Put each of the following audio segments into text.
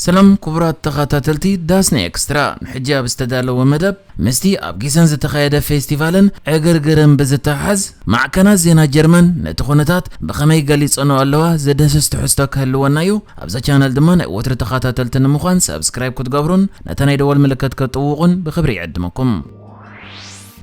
ሰላም ክቡራት ተኸታተልቲ ዳስና ኤክስትራ፣ ንሕጂ ኣብ ዝተዳለወ መደብ ምስቲ ኣብ ጊሰን ዝተኻየደ ፌስቲቫልን ዕግርግርን ብዝተሓዝ፣ ማዕከናት ዜና ጀርመን ነቲ ኩነታት ብኸመይ ገሊጸንኦ ኣለዋ ዘድህስስ ትሕዝቶ ክህልወና እዩ። ኣብዛ ቻነል ድማ ናይ ወትሪ ተኸታተልቲ ንምዃን ሳብስክራይብ ክትገብሩን ነታ ናይ ደወል ምልክት ክትጥውቑን ብኽብሪ ይዕድመኩም።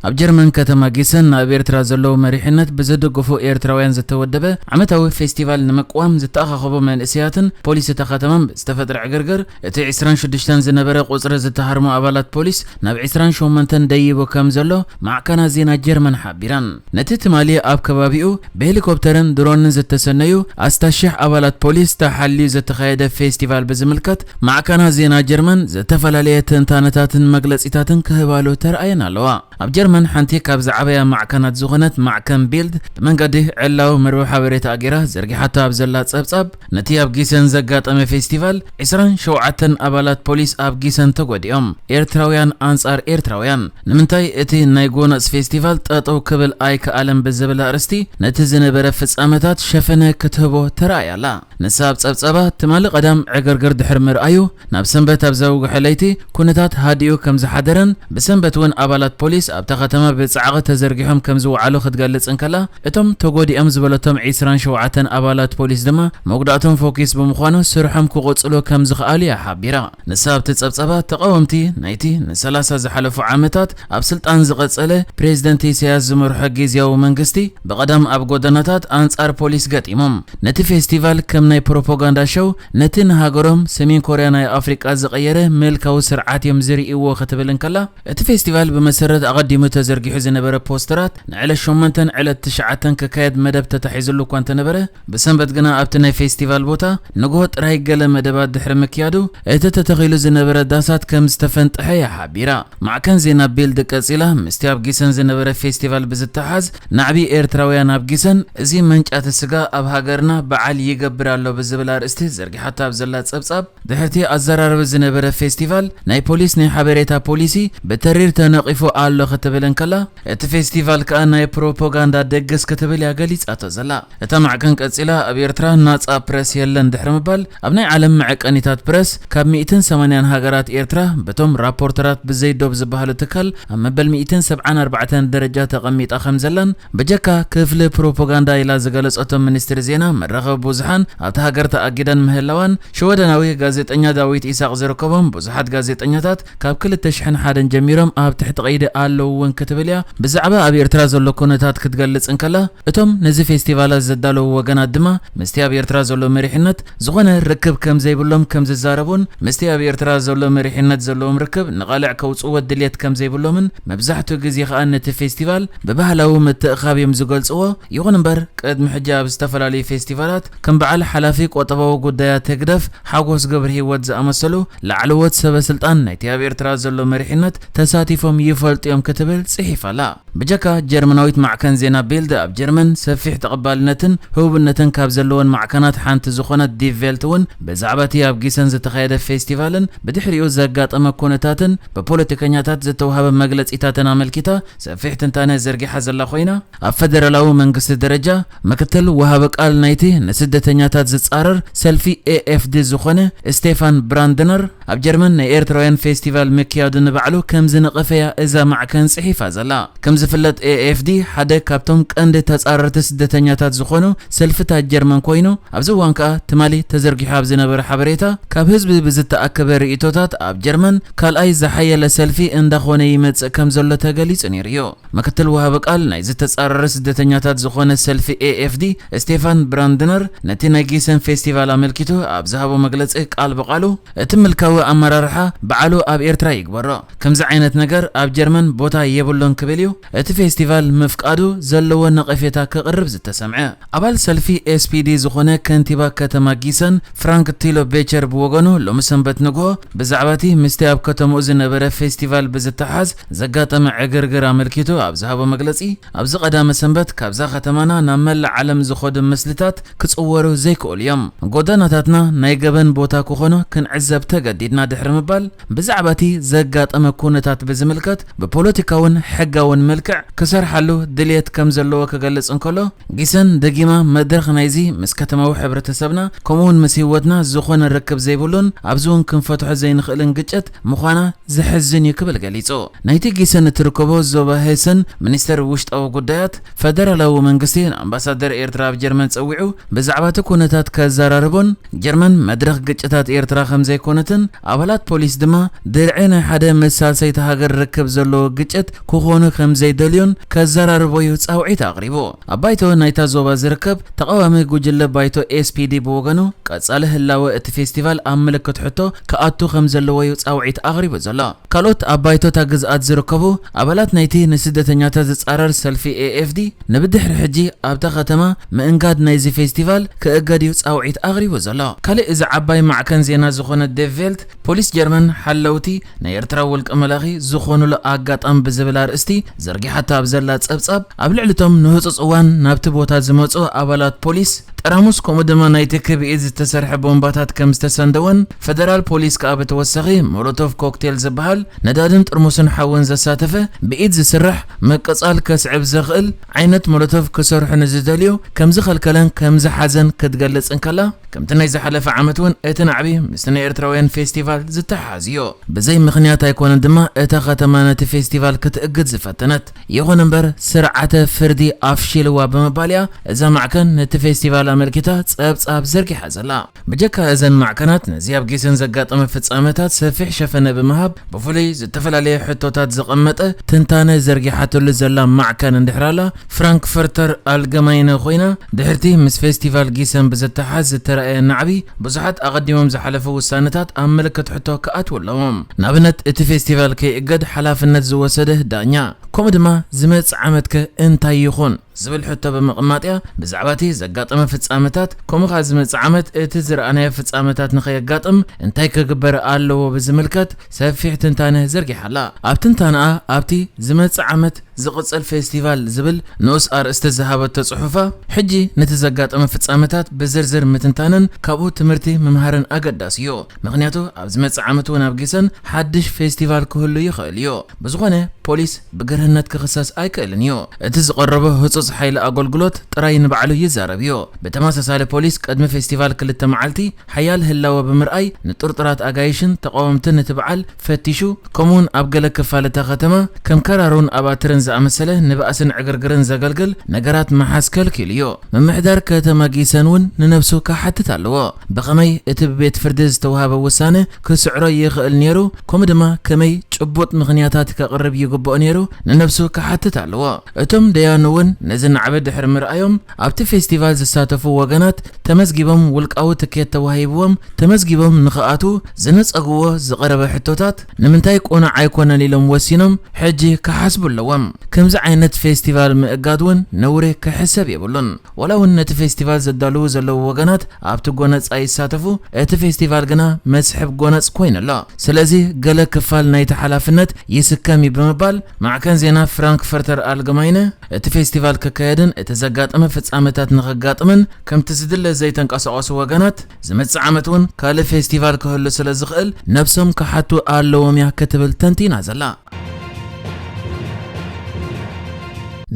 ኣብ ጀርመን ከተማ ጊሰን ናብ ኤርትራ ዘለዉ መሪሕነት ብዝድግፉ ኤርትራውያን ዝተወደበ ዓመታዊ ፌስቲቫል ንምቅዋም ዝተኣኻኸቡ መንእሰያትን ፖሊስ እታ ከተማን ብዝተፈጥረ ዕግርግር እቲ ዕስራን ሽዱሽተን ዝነበረ ቁጽሪ ዝተሃርሙ ኣባላት ፖሊስ ናብ ዕስራን ሸሞንተን ደይቡ ከም ዘሎ ማዕከናት ዜና ጀርመን ሓቢረን። ነቲ ትማሊ ኣብ ከባቢኡ ብሄሊኮፕተርን ድሮንን ዝተሰነዩ ኣስታት ሽሕ ኣባላት ፖሊስ ተሓልዩ ዝተኻየደ ፌስቲቫል ብዝምልከት ማዕከናት ዜና ጀርመን ዝተፈላለየ ትንታነታትን መግለጺታትን ክህባሉ ተራእየን ኣለዋ። ኣብ ጀርመን ሓንቲ ካብ ዝዓበያ ማዕከናት ዝኾነት ማዕከን ቢልድ ብመንገዲ ዕላዊ መርበብ ሓበሬታ ኣጌራ ዘርጊሓቶ ኣብ ዘላ ጸብጻብ፣ ነቲ ኣብ ጊሰን ዘጋጠመ ፌስቲቫል ዕስራን ሸውዓተን ኣባላት ፖሊስ ኣብ ጊሰን ተጎዲኦም። ኤርትራውያን ኣንጻር ኤርትራውያን፣ ንምንታይ እቲ ናይ ጎነጽ ፌስቲቫል ጠጠው ክብል ኣይከኣለን ብዝብል ኣርእስቲ ነቲ ዝነበረ ፍጻመታት ሸፈነ ክትህቦ ተራእያ ኣላ። ንሳ ኣብ ጸብጻባ፣ ትማሊ ቀዳም ዕግርግር ድሕሪ ምርኣዩ፣ ናብ ሰንበት ኣብ ዘውግሐ ለይቲ ኩነታት ሃዲኡ ከም ዝሓደረን ብሰንበት እውን ኣባላት ፖሊስ ኣብታ ከተማ ብጻዕቒ ተዘርጊሖም ከም ዝወዓሉ ክትገልጽ እንከላ፣ እቶም ተጎዲኦም ዝበለቶም ዕስራን ሸውዓተን ኣባላት ፖሊስ ድማ መጉዳእቶም ፎኪስ ብምዃኑ ስርሖም ክቕጽሉ ከም ዝኸኣሉ እያ ሓቢራ። ንሳ ኣብቲ ጸብጻባ፣ ተቓወምቲ ናይቲ ንሰላሳ ዝሓለፉ ዓመታት ኣብ ስልጣን ዝቐጸለ ፕሬዝደንት ኢሳያስ ዝመርሖ ግዝያዊ መንግስቲ ብቐዳም ኣብ ጎደናታት ኣንጻር ፖሊስ ገጢሞም፣ ነቲ ፌስቲቫል ከም ናይ ፕሮፓጋንዳ ሸው፣ ነቲ ንሃገሮም ሰሜን ኮርያ ናይ ኣፍሪቃ ዝቐየረ ምልካዊ ስርዓት እዮም ዝርእይዎ ክትብል እንከላ፣ እቲ ፌስቲቫል ብመሰረት ኣቐዲሙ ተዘርጊሑ ዝነበረ ፖስተራት ንዕለት ሸሞንተን ዕለት ትሽዓተን ክካየድ መደብ ተታሒዝሉ እኳ እንተነበረ፣ ብሰንበት ግና ኣብቲ ናይ ፌስቲቫል ቦታ ንግሆ ጥራይ ገለ መደባት ድሕሪ ምክያዱ፣ እቲ ተተኺሉ ዝነበረ ዳሳት ከም ዝተፈንጠሐ እያ ሓቢራ። ማዕከን ዜና ቢልድ ቀጺላ፣ ምስቲ ኣብ ጊሰን ዝነበረ ፌስቲቫል ብዝተሓዝ ናዕቢ ኤርትራውያን ኣብ ጊሰን፣ እዚ መንጫቲ ስጋ ኣብ ሃገርና በዓል ይገብር ኣሎ ብዝብል ኣርእስቲ ዘርጊሓቶ ኣብ ዘላ ጸብጻብ፣ ድሕርቲ ኣዘራረቢ ዝነበረ ፌስቲቫል፣ ናይ ፖሊስ ናይ ሓበሬታ ፖሊሲ ብተሪር ተነቒፉ ኣሎ ክትብል እንከላ፣ እቲ ፌስቲቫል ከኣ ናይ ፕሮፓጋንዳ ድግስ ክትብል እያ ገሊጻቶ ዘላ። እታ ማዕከን ቀጺላ፣ ኣብ ኤርትራ ናጻ ፕረስ የለን ድሕሪ ምባል፣ ኣብ ናይ ዓለም መዐቀኒታት ፕረስ ካብ ሚእትን ሰማንያን ሃገራት ኤርትራ በቶም ራፖርተራት ብዘይ ዶብ ዝበሃሉ ትካል ኣብ መበል ሚእትን ሰብዓን ኣርባዕተን ደረጃ ተቐሚጣ ከም ዘላን፣ ብጀካ ክፍሊ ፕሮፓጋንዳ ኢላ ዝገለጸቶም ሚኒስትሪ ዜና መራኸቢ ብዙሓን ኣብታ ሃገር ተኣጊደን ምህላዋን፣ ሽወደናዊ ጋዜጠኛ ዳዊት ኢሳቕ ዝርከቦም ብዙሓት ጋዜጠኛታት ካብ ክልተ ሽሕን ሓደን ጀሚሮም ኣብ ትሕቲ ቀይዲ ኣለዉ እውን ክትብል እያ ብዛዕባ ኣብ ኤርትራ ዘሎ ኩነታት ክትገልጽ እንከላ፣ እቶም ነዚ ፌስቲቫላት ዘዳለዉ ወገናት ድማ ምስቲ ኣብ ኤርትራ ዘሎ መሪሕነት ዝኾነ ርክብ ከም ዘይብሎም ከም ዝዛረቡን፣ ምስቲ ኣብ ኤርትራ ዘሎ መሪሕነት ዘለዎም ርክብ ንቓልዕ ከውጽእዎ ድልየት ከም ዘይብሎምን፣ መብዛሕትኡ ግዜ ከኣ ነቲ ፌስቲቫል ብባህላዊ ምትእኻብ እዮም ዝገልጽዎ። ይኹን እምበር፣ ቅድሚ ሕጂ ኣብ ዝተፈላለዩ ፌስቲቫላት ከም በዓል ሓላፊ ቁጠባዊ ጉዳያት ህግደፍ ሓጎስ ገብረሂወት ዝኣመሰሉ ላዕለዎት ሰበ ስልጣን ናይቲ ኣብ ኤርትራ ዘሎ መሪሕነት ተሳቲፎም ይፈልጡ እዮም ክትብል ጽሒፋ ኣላ። ብጀካ ጀርመናዊት ማዕከን ዜና ቢልድ፣ ኣብ ጀርመን ሰፊሕ ተቐባልነትን ህቡብነትን ካብ ዘለወን ማዕከናት ሓንቲ ዝኾነት ዲ ቬልት እውን ብዛዕባ እቲ ኣብ ጊሰን ዝተኻየደ ፌስቲቫልን ብድሕሪኡ ዘጋጠመ ኩነታትን ብፖለቲከኛታት ዝተዋህበ መግለጺታትን ኣመልኪታ ሰፊሕ ትንታነ ዘርጊሓ ዘላ ኮይና፣ ኣብ ፈደራላዊ መንግስቲ ደረጃ ምክትል ወሃቢ ቃል ናይቲ ንስደተኛታት ዝጻረር ሰልፊ ኤ ኤፍ ዲ ዝኾነ ስቴፋን ብራንድነር፣ ኣብ ጀርመን ናይ ኤርትራውያን ፌስቲቫል ምክያዱ ንባዕሉ ከም ዝነቐፈያ እዛ ማዕከን ጽሒፋ ዘላ። ከም ዝፍለጥ፣ ኤ ኤፍ ዲ ሓደ ካብቶም ቀንዲ ተጻረርቲ ስደተኛታት ዝኾኑ ሰልፍታት ጀርመን ኮይኑ፣ ኣብዚ እዋን ከኣ ትማሊ ተዘርጊሑ ኣብ ዝነበረ ሓበሬታ፣ ካብ ህዝቢ ብዝተኣከበ ርእይቶታት ኣብ ጀርመን ካልኣይ ዝሓየለ ሰልፊ እንዳኾነ ይመጽእ ከም ዘሎ ተገሊጹ ነይሩ እዩ። ምክትል ወሃቢ ቃል ናይ ዝተጻረረ ስደተኛታት ዝኾነ ሰልፊ ኤ ኤፍ ዲ ስቴፋን ብራንድነር ነቲ ናይ ጊሰን ፌስቲቫል ኣመልኪቱ ኣብ ዝሃቦ መግለጺ ቃል ብቓሉ፣ እቲ ምልካዊ ኣመራርሓ በዓሉ ኣብ ኤርትራ ይግበሮ። ከምዚ ዓይነት ነገር ኣብ ጀርመን ቦታ የብሉን ክብል እዩ እቲ ፌስቲቫል ምፍቃዱ ዘለዎ ነቐፌታ ክቕርብ ዝተሰምዐ። ኣባል ሰልፊ ኤስ ፒ ዲ ዝኾነ ከንቲባ ከተማ ጊሰን ፍራንክ ቲሎ ቤቸር ብወገኑ ሎሚ ሰንበት ንግሆ ብዛዕባ እቲ ምስቲ ኣብ ከተምኡ ዝነበረ ፌስቲቫል ብዝተሓዝ ዘጋጠመ ዕግርግር ኣመልኪቱ ኣብ ዝሃቦ መግለጺ፣ ኣብዚ ቀዳመ ሰንበት ካብዛ ከተማና ናብ መላእ ዓለም ዝኸዱ ምስልታት ክጽወሩ ዘይክእሉ እዮም። ጎደናታትና ናይ ገበን ቦታ ክኾኑ ክንዕዘብ ተገዲድና ድሕሪ ምባል፣ ብዛዕባ እቲ ዘጋጠመ ኩነታት ብዝምልከት ብፖለቲካዊ ሕጋውን መልክዕ ክሰርሓሉ ድልየት ከም ዘለዎ ክገልጽ እንከሎ፣ ጊሰን ደጊማ መድረኽ ናይዚ ምስ ከተማዊ ሕብረተሰብና ከምኡውን ምስ ህይወትና ዝኾነ ርክብ ዘይብሉን ኣብዚ እውን ክንፈትሖ ዘይንኽእልን ግጭት ምዃና ዘሕዝን እዩ ክብል ገሊጹ። ናይቲ ጊሰን እትርከቦ ዞባ ሄሰን ሚኒስተር ውሽጣዊ ጉዳያት ፈደራላዊ መንግስቲ ንኣምባሳደር ኤርትራ ኣብ ጀርመን ጸዊዑ ብዛዕባ እቲ ኩነታት ከዘራርቦን ጀርመን መድረኽ ግጭታት ኤርትራ ከም ዘይኮነትን ኣባላት ፖሊስ ድማ ድርዒ ናይ ሓደ ምስ ሳልሰይቲ ሃገር ርክብ ዘለዎ ግጭት ክኾኑ ከም ዘይደልዩን ከዘራርቦ እዩ ጻውዒት ኣቕሪቡ። ኣብ ባይቶ ናይታ ዞባ ዝርከብ ተቓዋሚ ጉጅለ ባይቶ ኤስፒዲ ብወገኑ ቀጻሊ ህላወ እቲ ፌስቲቫል ኣብ ምልክት ሕቶ ክኣቱ ከም ዘለዎ እዩ ጻውዒት ኣቕሪቡ ዘሎ። ካልኦት ኣብ ባይቶታ ግዝኣት ዝርከቡ ኣባላት ናይቲ ንስደተኛታት ዝጻረር ሰልፊ ኤኤፍዲ ንብድሕሪ ሕጂ ኣብታ ከተማ ምእንጋድ ናይዚ ፌስቲቫል ክእገድ እዩ ጻውዒት ኣቕሪቡ ዘሎ። ካልእ እዚ ዓባይ ማዕከን ዜና ዝኾነ ዴ ቬልት ፖሊስ ጀርመን ሓለውቲ ናይ ኤርትራ ውልቀ መላኺ ዝኾኑሉ ኣጋጣሚ ብዝብል ኣርእስቲ ዘርጊሓታ ኣብ ዘላ ጸብጻብ ኣብ ልዕሊ እቶም ንህጹጽ እዋን ናብቲ ቦታ ዝመጹ ኣባላት ፖሊስ ጠራሙስ ከምኡ ድማ ናይቲ ክብኢት ዝተሰርሐ ቦምባታት ከም ዝተሰንደወን ፈደራል ፖሊስ ከኣ ብተወሳኺ ሞሎቶቭ ኮክቴል ዝበሃል ነዳድን ጥርሙስን ሓውን ዘሳተፈ ብኢድ ዝስራሕ ምቅጻል ከስዕብ ዘኽእል ዓይነት ሞሎቶቭ ክሰርሑ ንዝደልዩ ከም ዝኸልከለን ከም ዝሓዘን ክትገልጽ እንከላ ከምቲ ናይ ዝሓለፈ ዓመት እውን እቲ ናዕቢ ምስቲ ናይ ኤርትራውያን ፌስቲቫል ዝተሓሓዝ እዩ። ብዘይ ምኽንያት ኣይኮነን ድማ እታ ከተማ ነቲ ፌስቲቫል ክትእግድ ዝፈተነት። ይኹን እምበር ስርዓተ ፍርዲ ኣፍሺልዋ ብምባል እያ እዛ ማዕከን ነቲ ፌስቲቫል ኣመልኪታ ጸብጻብ ዘርጊሓ ዘላ። ብጀካ እዘን ማዕከናት ነዚ ኣብ ጊሰን ዘጋጠመ ፍጻመታት ሰፊሕ ሸፈነ ብምሃብ ብፍሉይ ዝተፈላለየ ሕቶታት ዘቐመጠ ትንታነ ዘርጊሓትሉ ዘላ ማዕከን እንድሕር ኣላ ፍራንክፈርተር ኣልገማይነ ኮይና ድሕርቲ ምስ ፌስቲቫል ጊሰን ብዝተሓዝ ዝተረኣየ ናዕቢ ብዙሓት ኣቐዲሞም ዝሓለፉ ውሳነታት ኣብ ምልክት ሕቶ ክኣትዉ ኣለዎም። ንኣብነት እቲ ፌስቲቫል ከይእገድ ሓላፍነት ዝወሰደ ዳኛ ከምኡ ድማ ዝመጽእ ዓመትከ እንታይ ይኹን ዝብል ሕቶ ብምቕማጥያ ብዛዕባ እቲ ዘጋጠመ ፍጻመታት ከምኡ ከኣ ዝመጽእ ዓመት እቲ ዝረኣናዮ ፍጻመታት ንኸየጋጥም እንታይ ክግበር ኣለዎ ብዝምልከት ሰፊሕ ትንታነ ዘርጊሓ ኣላ። ኣብ ትንታነኣ ኣብቲ ዝመጽእ ዓመት ዝቕጽል ፌስቲቫል ዝብል ንኡስ ኣርእስቲ ዝሃበቶ ጽሑፋ ሕጂ ነቲ ዘጋጠመ ፍጻመታት ብዝርዝር ምትንታንን ካብኡ ትምህርቲ ምምሃርን ኣገዳሲ እዩ። ምኽንያቱ ኣብ ዝመጽእ ዓመት እውን ኣብ ጊሰን ሓድሽ ፌስቲቫል ክህሉ ይኽእል እዩ። ብዝኾነ ፖሊስ ብግርህነት ክኽሰስ ኣይክእልን እዩ። እቲ ዝቐረበ ህጹጽ ሓይሊ ኣገልግሎት ጥራይ ንባዕሉ ይዛረብ እዩ። ብተመሳሳሊ ፖሊስ ቅድሚ ፌስቲቫል ክልተ መዓልቲ ሓያል ህላወ ብምርኣይ ንጥርጡራት ኣጋይሽን ተቓወምትን እቲ በዓል ፈቲሹ ከምኡውን ኣብ ገለ ክፋል እታ ከተማ ከም ከራሩን ኣባትርን ዝኣመሰለ ንባእስን ዕግርግርን ዘገልግል ነገራት ምሓዝ ከልኪሉ እዩ። ምምሕዳር ከተማ ጊሰን እውን ንነብሱ ክሓትት ኣለዎ። ብኸመይ እቲ ብቤት ፍርዲ ዝተዋህበ ውሳነ ክስዕሮ ይኽእል ነይሩ ከምኡ ድማ ከመይ ጭቡጥ ምኽንያታት ከቕርብ ይግብኦ ነይሩ ንነብሱ ክሓትት ኣለዎ። እቶም ደያኑ እውን ነዚ ናዕቢ ድሕሪ ምርኣዮም ኣብቲ ፌስቲቫል ዝሳተፉ ወገናት ተመዝጊቦም ውልቃዊ ትኬት ተዋሂብዎም ተመዝጊቦም ንኽኣትዉ ዝነጸግዎ ዝቐረበ ሕቶታት ንምንታይ ቅኑዕ ኣይኮነን ኢሎም ወሲኖም ሕጂ ክሓስቡ ኣለዎም። ከምዚ ዓይነት ፌስቲቫል ምእጋድ እውን ነውሪ ክሕሰብ የብሉን። ዋላ እውን ነቲ ፌስቲቫል ዘዳልዉ ዘለዉ ወገናት ኣብቲ ጎነጽ ኣይሳተፉ፣ እቲ ፌስቲቫል ግና መስሕብ ጎነጽ ኮይኑ ኣሎ። ስለዚ ገለ ክፋል ናይቲ ሓላፍነት ይስከም እዩ ብምባል ማዕከን ዜና ፍራንክፈርተር ኣልገማይነ እቲ ፌስቲቫል ክካየድን እቲ ዘጋጠመ ፍጻመታት ንኸጋጥምን ከምቲ ዝድለ ዘይተንቀሳቐሱ ወገናት ዝመጽእ ዓመት እውን ካልእ ፌስቲቫል ክህሉ ስለ ዝኽእል ነብሶም ክሓቱ ኣለዎም እያ ክትብል ተንቲና ዘላ።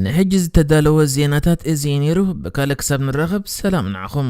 ንሕጂ ዝተዳለወ ዜናታት እዚ እዩ ነይሩ። ብካልእ ክሳብ ንራኸብ ሰላም ንዓኹም።